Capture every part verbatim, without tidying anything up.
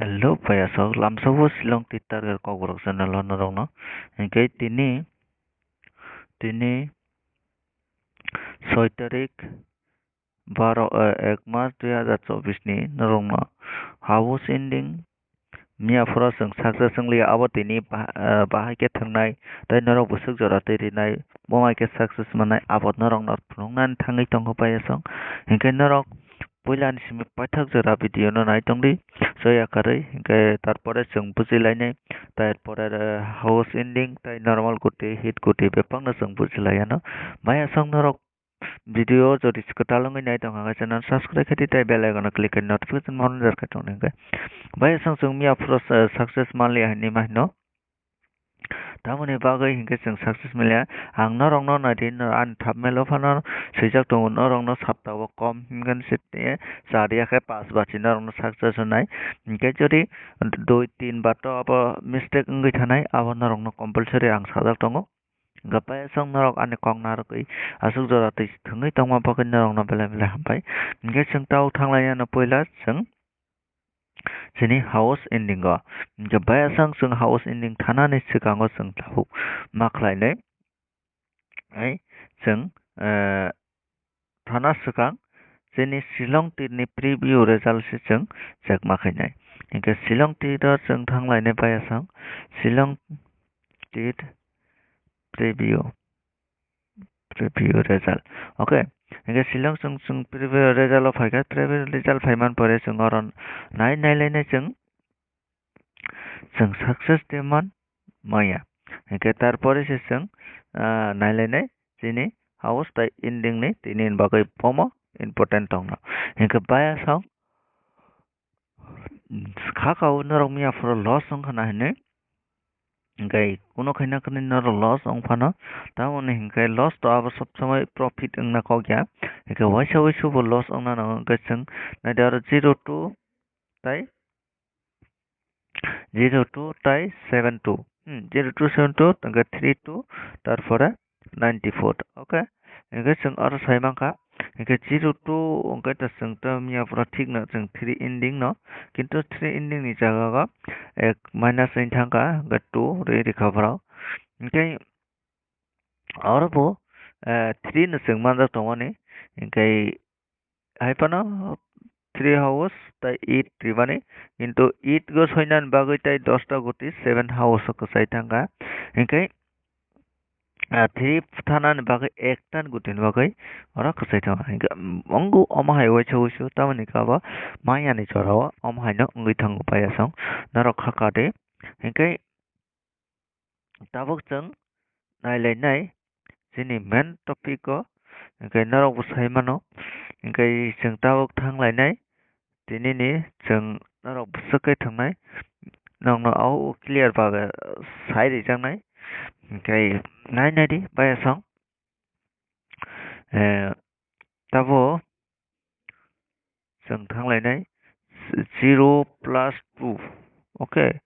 Hello, payasok, lamsao Shillong Tea Target Kokborok channel o norokno. Hinkhe tini, tini soi tarik baro, eh, ek mas dui hazar chobbish ni norokno house ending miya phoro chwng success wnglia, abo tini bah-, eh, bahai khe thwngnai tei norok bwswk jora twi rinai, bo hai khe success mannai, abo norokno phunuknani thangwi tongo payasok. Hinkhe norok puilani simi paithak jora video no nai tongdi, soya karwi, hinkhe tarpore chwng bujilainai, tarpore house ending tei normal kuti, hit kuti bebakno chwng bujilaiyano. Payasok norok video jodi kwtal wngwi nai tongkha khe channel subscribe khe di tei bell icon o click khe notification monjar khe tongdi hinkhe. Payasok chwng miya phoro success manliya hinwi ma hino. Tamoni bagwi hinkhe chwng success manliya. Ang norokno naidi, no-, ani thumbnail o phano swijak tongo, norokno saptao kom himkhe se, eh, chariya khe pas bachi norokno success wngnai. Hinkhe jodi dui tin bar to abo mistake wngwi thanai, abo norokno compulsory ang sajak tongo. Hinkhe payasok norok ani kok narwgwi aswk jora twi thwngwi tongma bagwi norokno belai belai hambai. Hinkhe chwng tabuk thanglainano puila chwng chini house ending o. Hinkhe payasok chwng house ending thanani swkango chwng tabuk ma khlainai. Ai chwng, eh, thana swkang chini Shillong Tea ni preview result se chwng check ma khainai. Hinkhe Shillong Tea o chwng thanglainai payasok Shillong Tea preview, preview result. Okay. Hinkhe Shillong chwng, chwng preview result o phaikha, preview result phaiman pore chwng oro nai, nailainai chwng, chwng success de man maya. Hinkhe tarpore se chwng, ah, nailainai chini house tei ending ni tini ni bagwi bomo important tongno. Hinkhe payasok kha kao norok miya phoro loss wngkha na hinwi, hinkhe kuno khaina khe norok loss wngphano, tamoni hinkhe loss to abo sob somoi profit wngna kok ya, hinkhe waisa waisu bo loss wngna nango, hinkhe chwng naidi oro zero two tei zero two tei seven two, hmm, zero two seven two, hinkhe three two, tarpore ninety four, okay. Hinkhe chwng oro sai mankha, hinkhe zero two hinkhe ta chwng ta miya phoro thik no chwng three ending no, kintu three ending ni jaga o ek minus wng thangkha, hinkhe two rwi rikha borok. Hinkhe oro bo, eh, three no chwng manjak tongmani, hinkhe hai phano three house tei eight ribani, kintu eight go soinani bagwi tei dosta guti seven house o kwchai thangkha. Hinkhe, ah, three thanani bagwi ekta ni guti ni bagwi oro kwchai thangkha. Hinkhe, mm, wngo omo hai waisa wuisu, tamoni khe abo maya ni jora o omo hai no wngwi thango payasok norok kha kha di. Hinkhe, tabuk chwng nailainai chini main topic o, hinkhe norok bo sai mano, hinkhe chwng tabuk thanglainai tini ni chwng norok bwswk khe thwngnai, nokno o clear bagwi sai rijaknai, hinkhe nai naidi payasok, eh, tabuk chwng thanglainai zero plus two, okay,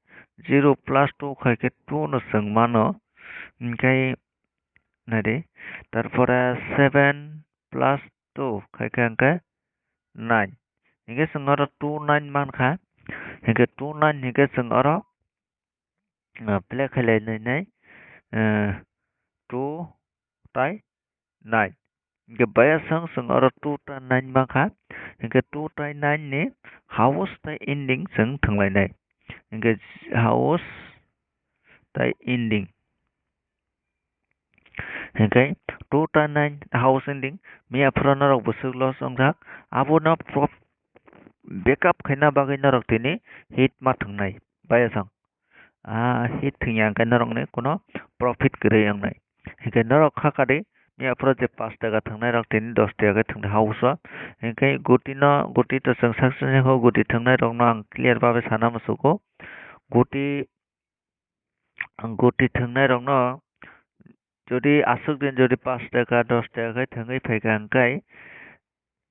zero plus two khai khe two no chwng mano, hinkhe naidi, tarpore seven plus two khai khe hinkhe nine, hinkhe chwng oro two nine mankha, hinkhe two nine hinkhe chwng oro ah, play khailai nai nai, eh, two tai nine. Hinkhe payasok chwng oro two tai nine mankha. Hinkhe two tai nine ni house tai ending chwng thwnglainai. Hinkhe house tai ending. Hinkhe two tai nine house ending miya phoro norok bwswk loss wngjak. Abono pro-, backup khaina bagwi norok tini hit ma thwngnai. Payasok. Ah, hit thwngya hwnkhe norokni kuno profit kwrwi wngnai. Hinkhe norok kha kadi, miya phoro je pash taka thwngnairok tini dos taka khe thwngdi house o. Hinkhe gutino, guti to chwng sak sani kho, guti thwngnairokno ang clear bagwi sana muchugo. Guti, guti thwngnairokno jodi aswk din jodi pash taka, dos taka khe thwngwi phaikha hwnkhe,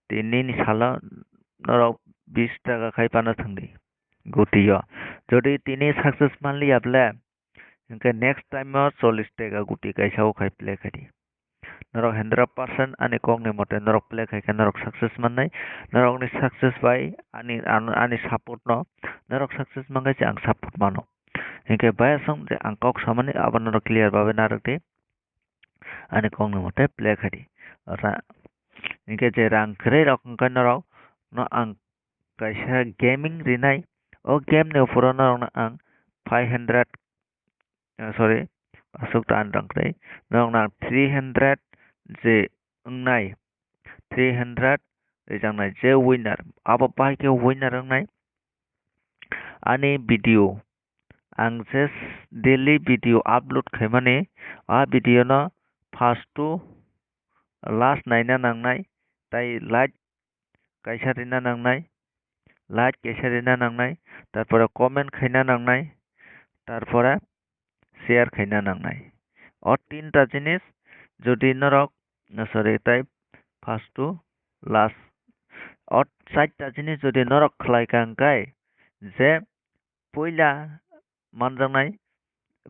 tini ni salo norok bis taka khai phano thwngdi guti o. Jodi tini success manliya ble, hinkhe next time o chollish taka guti kaisa o khai play khaidi. Norok hundred percent ani kokni mote norok play khai khe norok success mannai. Norokni success bai ani, an-, ani support no norok success mankhe se ang support mano. Hinkhe bayasong je ang kok samani abo norok clear babe narwk di. Ani kokni mote play khai di. Ra-, hinkhe je rang kwrwi rok wngkha norok no ang kaisa gaming rinai. O game ni uphuru norokno ang five hundred, eh, sorry, aswk ta ang rang kwrwi. Norokno ang three hundred je wngnai, three hundred rijaknai je winner, abo bahai khe winner wngnai. Ani video, ang je daily video upload khaimani, a video no first to last naina nangnai, tai like kaisa rina nangnai, like kaisa rina nangnai, tarpore comment khaina nangnai, tarpore share khaina nangnai. O tinta jinis jodi norok, no, sorry, tai first to last, o charta jinis jodi norok khlai kha hwnkhe je puila manjaknai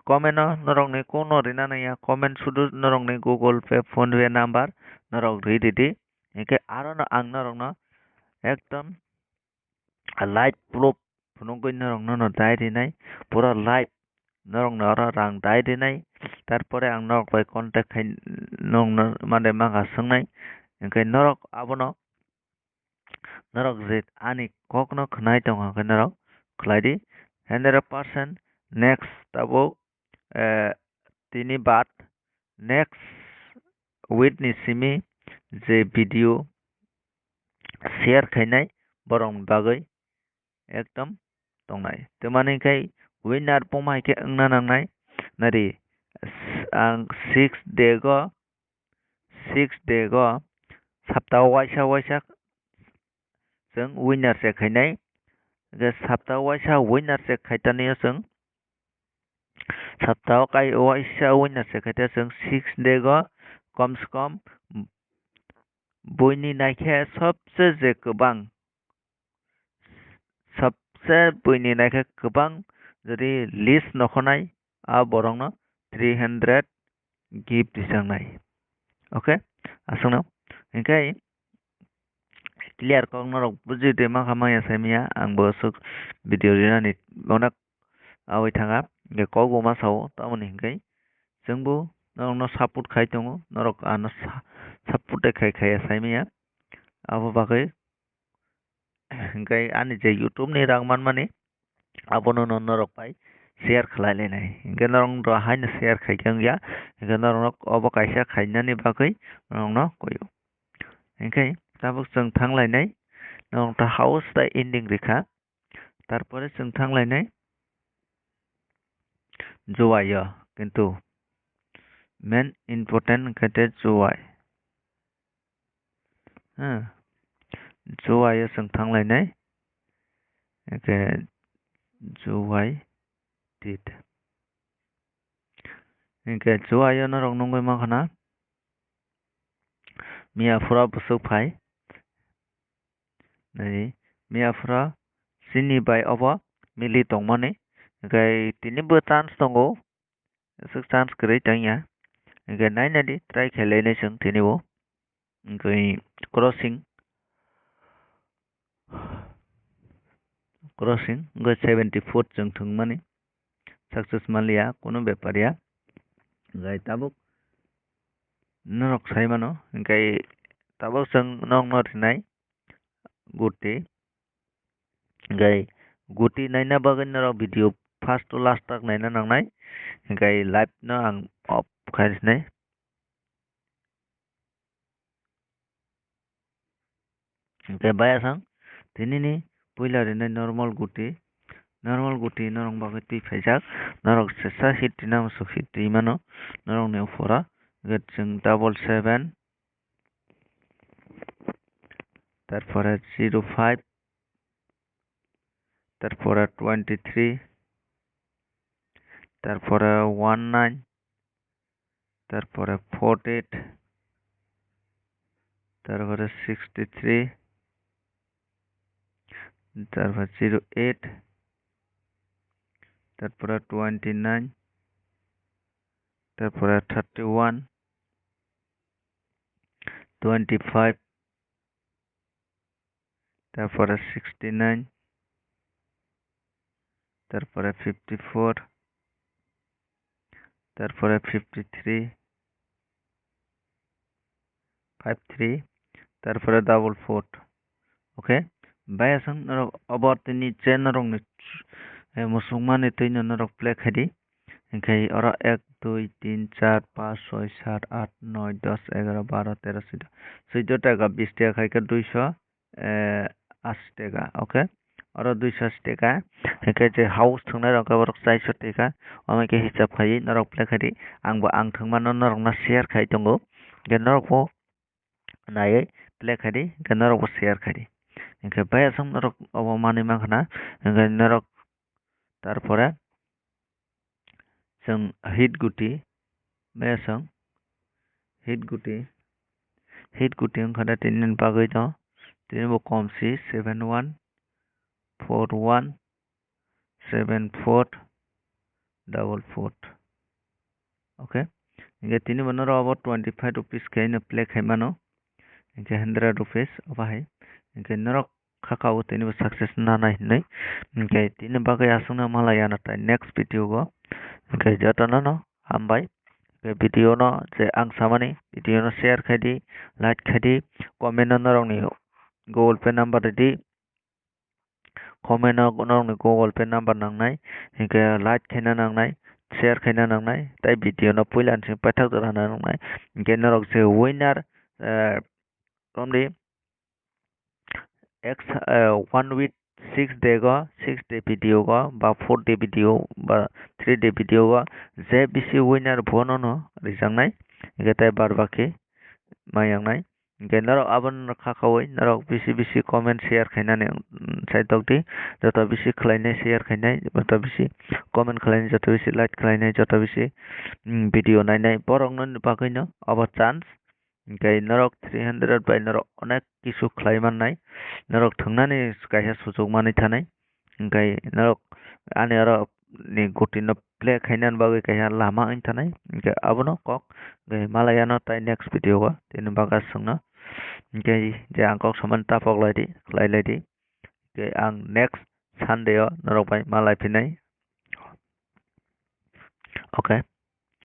comment no norokni kuno rina nangya, comment sudu norokni Google Pay, PhonePe number norok ri ridi. Hinkhe aro no ang norokno ekdom live proof phunugwi norokno no dai rinai, pura live norokno oro rang dai rinai. Tarpore ang norok bai contact khai norokno mande manga swngnai. Hinkhe norok abono norok je ani kokno khwnai tongo, hwnkhe norok khlai di hundred percent. Next tabuk, eh, tini baad next week ni simi je video share khainai borokni bagwi ekdom tongnai. Twmani khai winner buma hai khe wngna nangnai. Nari, s-, ang six day go, six day go, sapta waisa waisa chwng winner se khainai. Hwnkhe sapta waisa winner se khaitani o chwng Saptao kai waisa winner se khaite chwng six day go kom se kom buini naikhe sobse je kwbang, sobse buini naikhe kwbang jodi list nokhonai a borokno three hundred gift rijaknai. Okay, aswkno hinkhe clear kok norok buji de ma kha maya sai maya, ang bo aswk video rinani onek awi thanga, hinkhe kok bo ma sao, tamoni hinkhe chwngbo norokno support khai tongo, norok ano sa-, support de khai khaiya sai maya, abo bagwi hinkhe ani je YouTube ni rang manmani, abono no norok bai share khlai lainai. Hinkhe norok no haino share khai khe wngya. Hinkhe norok no obo kaisa khainani bagwi norok no koyo. Hinkhe tabuk chwng thang lainai. Norok ta house ta ending rikha. Tarpore chwng thang lainai Jowai o. Kintu main important hinkhe te Jowai. Ha. Jowai o chwng thang lainai. Hinkhe Jowai tit. Hinkhe Jowai o norok nungwi mankha na. Miya phura bwswk phai. Nai, miya phura chini bai obo mili tongmani. Hinkhe tini bo chance tongo. Aswk chance kwrwi tangya. Hinkhe nainadi try khailai nai chwng tini bo. Hinkhe crossing, crossing, hinkhe seventy foot chwng thwngmani. Success manliya, kunu bepar ya. Hinkhe tabuk norok sai mano, hinkhe tabuk chwng nokno rinai. Guti. Hinkhe guti naina bagwi norok video first to last tak naina nangnai. Hinkhe live no ang off khai sinai. Hinkhe bayasang tinini puila rinai normal guti. Normal guti norok bagwi twi phaijak. Norok sesa hit rina muchuk hit rwi mano. Norokni uphora hinkhe chwng double seven, tarpore zero five, tarpore twenty three, tarpore one nine, tarpore forty eight, tarpore sixty three, tarpore zero eight, tarpore twenty nine, tarpore thirty one, twenty five, tarpore sixty nine, tarpore fifty four, tarpore fifty three, five three, tarpore double four. Okay, bai aswng norok obo tini je norokni, eh, musukmani twino norok play khaidi. Hinkhe oro ek, dui, tin, char, panch, soi, sat, aat, noi, dos, egaro, baro, tero, suido. Suido taka, bis taka khai khe duiso, eh, ashi taka, okay? Oro duiso ashi taka. Hinkhe je house thwngnai rok khe borok chaiso taka. Omo khe hisab khaiwi norok play khaidi. Angbo ang thwngmano norokno share khai tongo. Hinkhe norokbo naiwi play khaidi, hinkhe norokbo share khaidi. Hinkhe bai aswk norok obo manwi mankha na, hinkhe norok tarpore chwng hit guti, bai aswk hit guti, hit guti wngkha da tini bagwi no, tini bo kom si seven one four one seven four double four. Okay, hinkhe tini bo norok obo twenty five rupees khe no play khai mano, hinkhe hundred rupees obo hai, hinkhe norok kha kha o tini bo success nanai hinwi, hinkhe tini bagwi aswkno malai ano tai next video o, hinkhe jotono no hambai. Hinkhe video no je ang samani video no share khaidi, like khaidi, comment no norokni Google Pay number rwdi. Comment o norokni Google Pay number nangnai, hinkhe like khaina nangnai, share khaina nangnai, tei video no puila ni simi paithak jora nana nangnai. Hinkhe norok je winner, eh, romdi, ex, eh, one week six day go, six day video go, ba four day video, ba three day video go, je bisi winner bono no rijaknai, hinkhe tei bar baki mayaknai. Hinkhe norok abono kha khaui norok bisi bisi comment share khainani, mm, sai tokdi. Joto bisi khlainai share khainai, joto bisi comment khlainai, joto bisi like khlainai, joto bisi, mm, video nainai, borokno bagwino obo chance. Hinkhe norok three hundred bai norok onek kisu khlai mannai, norok thwngnani kaisa suchuk manwi thanai. Hinkhe norok ani oro ni goti no play khaina bagwi kaisa lama wng thanai, hinkhe abono kok, hinkhe malai ano tai next video o tini bagwi aswkno, hinkhe je ang kok samani tapok laidi, khlai laidi, hinkhe ang next Sunday o norok bai malai phinai. Okay,